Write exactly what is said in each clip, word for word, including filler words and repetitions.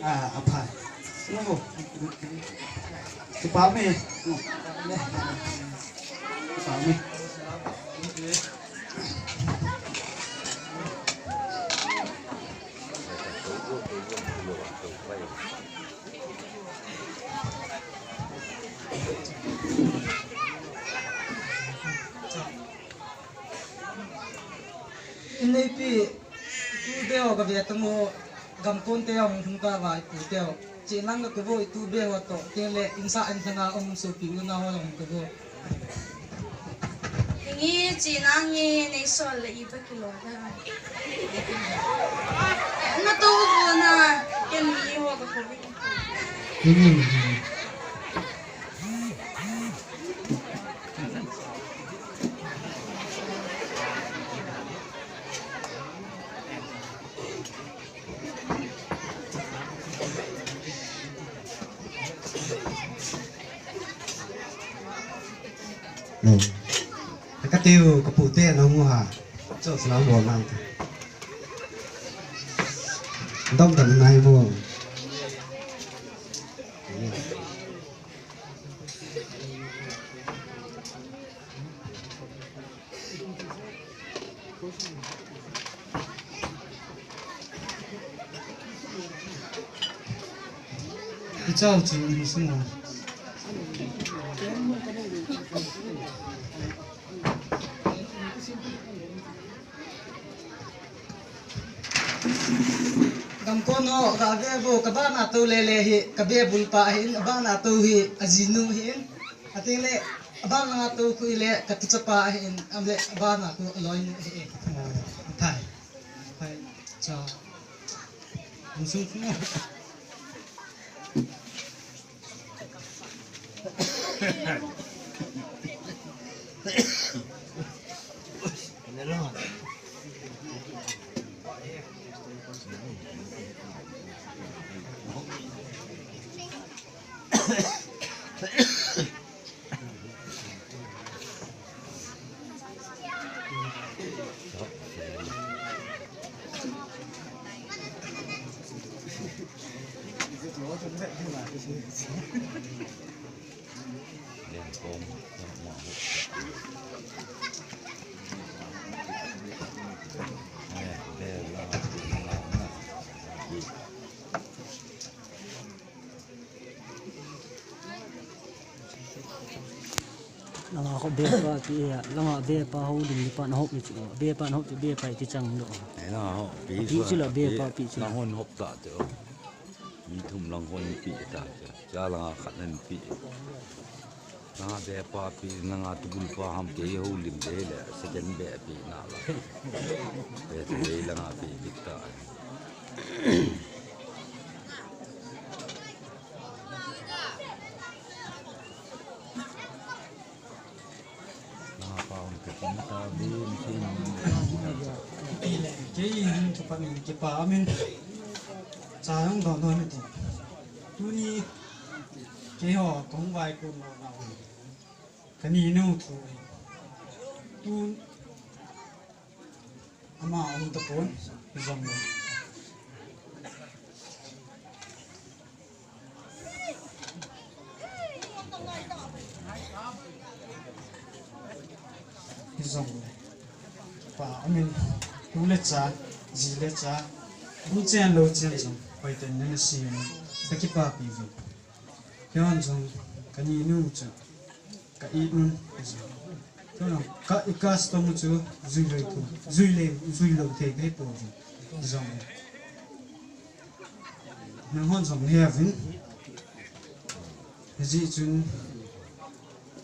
Ah, aphai. Ngo. Kipa me. Kipa me. Inei pi, tu deo ka ve tamu, gam kon te ong hung ka vai pu teo. Chi nang ka kuvo itu be ho to, te le insa an thanga ong su pi u na ho ong kuvo. Ingi chi nang ngi nei sol le i pa kilo na. Na to vo na, ken mi ho ka kuvo. Ka tiu ka pu te na ngu ha. Cho sala mo nang. Dom dom nai mo. Ichao chu in sung a. Gam kon ho, ga ve vo, ka bana to le le hi, ka be bul pa hin, a bana to hi, a jinu hin. Ating le, a bana to khu le, ka tu chapa hin, am le, a bana to a loi nu hi. Thai. Thai. Cha. Hung sung sung. Langa ko bepa pi ya, langa bepa ho ding ni pa na hop ni chu. Bepa na hop chu bepa ti chang do. Ai na ho, pi chu la bepa pi chu. Lang hon hop ta te o. Mi thum lang hon pi ta te. Cha langa khat nan pi. Langa bepa pi, langa tubul pa ham ke ho lim de le, second be pi na la. Be te langa pi dik ta. Kei hin kipa min kipa amin. Cha hung don don ti. Tuni keiho kong vai kun lo na. Kani nu thu. Tun Ama um tapon, jong le. Jong le. Pa, amin, tu le cha, ji le cha, bu chen lo chen jong, hoi ten nang si, ka kipa pi jong. Hian jong, kani nu cha. Ka i nun, ka i custom chu jui lou thei, jui le, jui lou thei ka hi poi jong. Nang hon jong he vin. Hijeh chun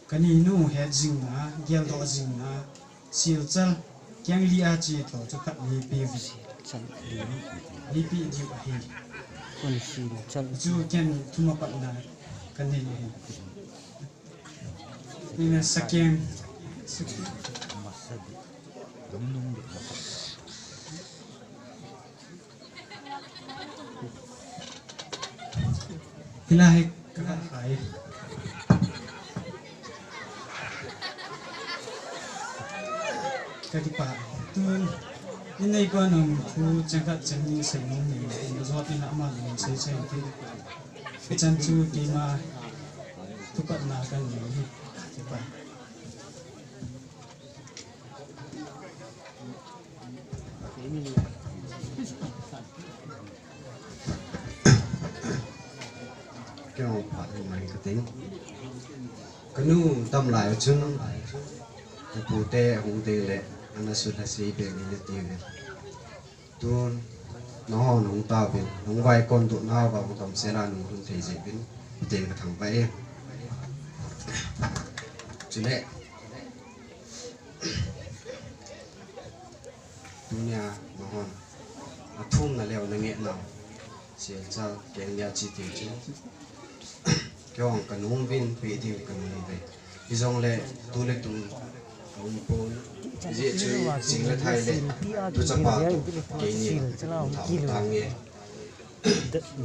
kani nu het jing na, geldoh jing na, silchal, keng li a chi tho chu khat ni pe vin. Ni pe diu ahi. Kon silchal. Chu ken thum a pat na, kan nei ahi. Ina sakiang. Hilai ka hai. Ka kipa. Tun. Inneipa nung thu cheng khat cheng ni sei nung ni, in jo tin ama nung sei sei ti. Kichan chu keima thupatna kan ni hi. Kipa. Keiho phat mai ka ting. Ka nu tam lai chun, ka pu te hung teng le, ana sut lhasei peh in ati uve. Tun, nangho nahung tauvin, nahung vaikon doh nauva hung damsel a nahung lhun thei jeh uvin, Pathen ka thangvah e. Chule, tunia nahon, athumna leu na ngeh nau, Selchal Kengdia chi ti chu. Keiho ka nung uvin, pe ding ka nung uve. Hijongle, tu le tung ka um pon. Hijeh chun, jing le thai le, tu chapa tu, keini, thau tange.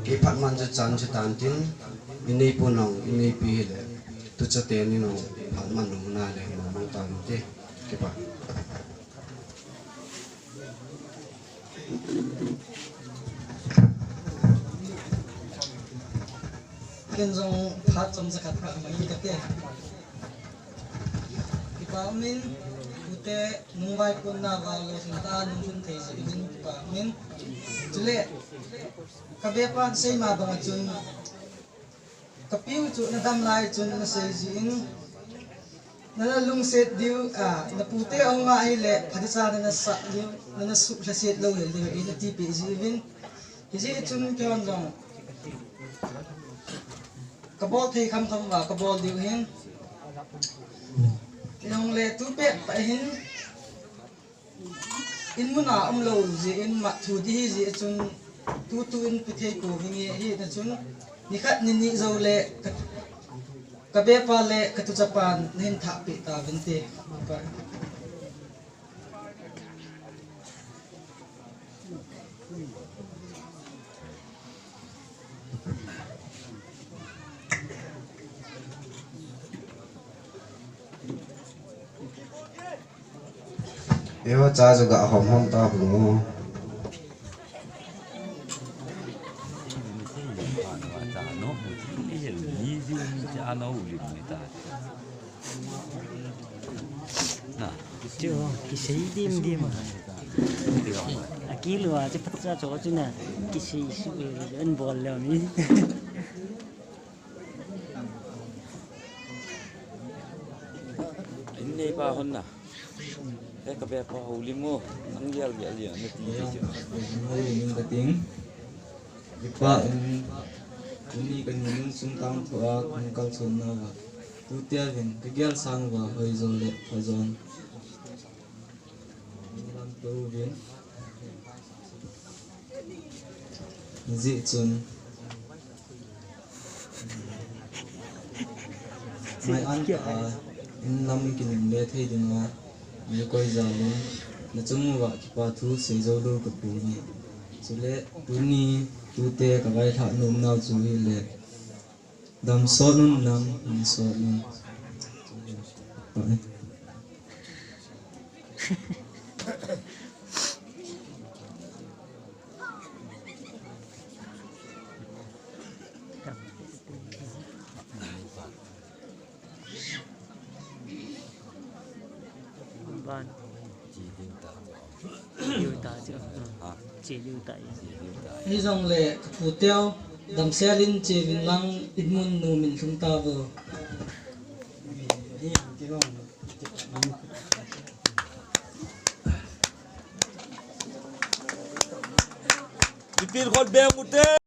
Kei phat man chu chan chu tan tin, inneipu nung, inneipi hile, tu chate ni nung, phat man nung na le, nung tan te, kipa. Ken jong phat chomcha khat ka mang kate. Kipa umin, tute nung vaikon nauva lolhing tah a nung lhun thei jeh uvin kipa umin. Chule, ka bepan sei ma bang a chun, ka piu chu na dam lai chun na sei jin, na na lungset diu, a, na pute ahung a hile, phatecha na na sah diu, na na suh lhaset lou hel diu, ei na tipeh ji uvin. Hijeh chun keihon jong, ka bol thei kham kham uva, ka bol diu hin. Jong le tu pet pa hin, in mun a um lou jeh in mat thu di hijeh chun, tutu in pe thei pou hi nge hina chun, nikhat nini jou le ka, ka bepa le ka tuchapa na hin thah peh tauvin te. Eiho cha chu ga hom hom ta pu mo. Chu, kisei dim dim a. Akilou a, chu phat cha chu chu na, kisei su, an bol le mi. Inneipa hon na. E ka bepa Houlim o, nang gel gel ya, na ti ti chu. Houlim ka ting. Kipa in, tuni ka ni lungsung tangthu a, kan kalson nauva. Tutia hin, ka gel sang uva, hoi jo le, pha jon. Lam to uvin. Hijeh chun. Mai an ka a, in lam kinung le thei ding a, mai koi jal in, na chung uva kipa thu sei jou lou ka pu ni. Chule, tuni, tute ka vailhah nom nau chu hile. Dam sot un lang, dam sot un. Ban. Liu ta chu. Ha. Che liu ta. Hijongle ka pu teu damsel in che uvin lang in mun nom in lhung tauvo. Ipin khon beng ute.